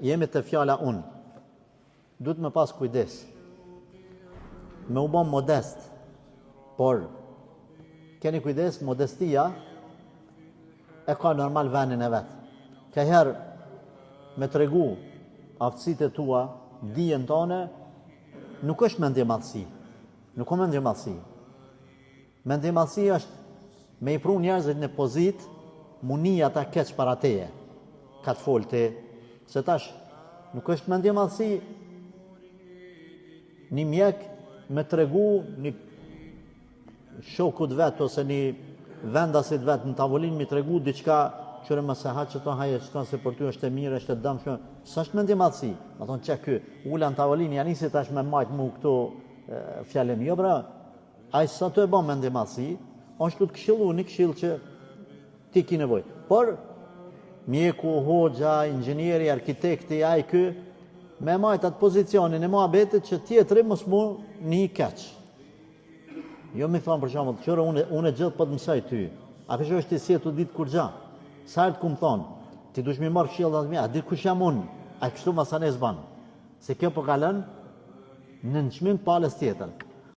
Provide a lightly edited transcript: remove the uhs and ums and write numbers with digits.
jemi te fjala unë. Duhet me pas kujdes. Me u bo modest. Por, keni kujdes, modestia e ka normal venin e vet. Ka herë me tregu aftësitë e tua, dijen tone, nuk është mendjemadhësi. Nuk o mendjemadhësi. Mendjemadhësi është me i pru njerëzit në pozitë, m'u ni ata keq para teje, ka të folë ti, se tash nuk është mendjemadhësi një mjek me tregu një shokut vet ose një vendasit vet në tavolinë me tregu diçka qyre mos e ha qëto haje qëto se për ty është e mirë, është e dëmshme, s'është mendjemadhësi, me thonë që ky, ula në tavolinë, ja nisi tash me majtë mu këtu fjalim, jo bre, Ai s'a tu e ba mendjemadhësi, është tu të këshillu një këshillë që ti ki nevojë. Por, mjeku, hoxha, inxhinieri, arkitekti, ai ky, me majtë atë pozicionin e muhabetit që tjetri mos m'u ni keq. Jo me thonë për shembull, qyre unë, unë gjithë po të mësoj ty, a për është ti s'je tu ditë kurgja, sa herë të kum thonë, ti dush mi marrë këshilla të mia, a di kush jam unë, a kështu masanej s'ban, se kjo po kalon në nënçmim palës tjetër.